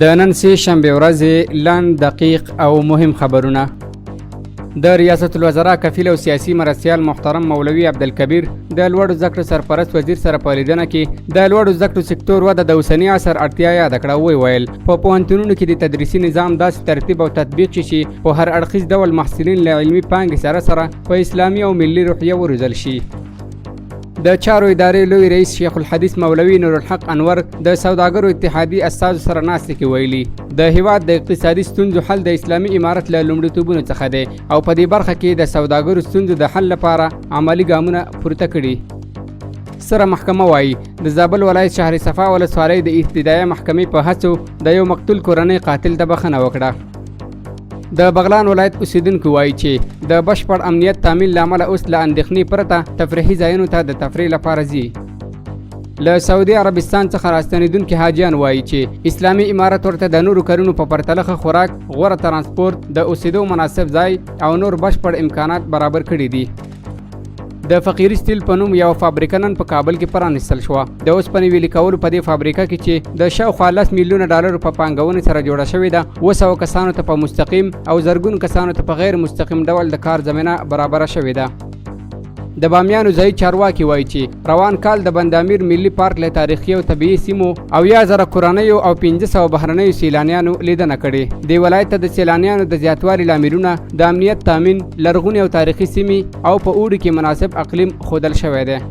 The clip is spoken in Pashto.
د نن سې شنبې ورځې لنډ، دقیق او مهم خبرونه. د ریاست الوزرا کفیل او سیاسي مرستیال محترم مولوي عبدالکبیر د لوړو زده کړو سرپرست وزیر سره په لیدنه کې د لوړو زده کړو سکتور وده د اوسني عصر اړتیا یاده کړه او وویل، په پوهنتونونو کې د تدریسي نظام داسې ترتیب او تطبیق شي چې په هر اړخیز ډول محصلین له علمي پانګې سره سره په اسلامي او ملي روحیه وروزل شي. د چارو ادارې لوی رئیس شیخ الحدیث مولوي نورالحق انور د سوداګرو اتحادي استازو سره ناسته کې ویلي، د هیواد د اقتصادي ستونزو حل د اسلامي امارت له لومړیتوبونو څخه دی او په دې برخه کې د سوداګرو ستونزو د حل لپاره عملي ګامونه پورته کړي. سره محکمه وایي، د زابل ولایت شهر صفا ولسوالۍ د ابتدایه محکمې په هڅو د یو مقتول کورنۍ قاتل ته بخښنه وکړه. د بغلان ولایت اوسیدونکي وایي چې د بشپړ امنیت تامین له امله اوس له اندېښنې پرته تفریحي ځایونو ته د تفریح لپاره ځي. له سعودي عربستان څخه راستنېدونکي حاجیان وایي چې اسلامي امارت ورته د نورو کلونو په پرتله ښه خوراک، غوره ترانسپورت، د اوسېدو مناسب ځای او نور بشپړ امکانات برابر کړي دي. د فقیري سټیل په نوم یوه فابریکه نن په کابل کې پرانیستل شوه. د اوسپنې ویلي کولو په دې فابریکه کې چې د شاوخوا 10 میلیونه ډالرو په پانګونې سره جوړه شوې ده، 700 کسانو ته په مستقیم او زرګونو کسانو ته په غیر مستقیم ډول د کار زمینه برابره شوې ده. د بامیانو ځایي چارواکي وایي چې روان کال د بندامیر ملي پارک له تاریخي او طبیعي سیمو 70,000 کورنیو او 500 بهرنیو سیلانیانو لیدنه کړې. دې ولایت ته د سیلانیانو د زیاتوالي لاملونه د امنیت تامین، لرغونې او تاریخي سیمې او په اوړي کې مناسب اقلیم ښودل شوی دی.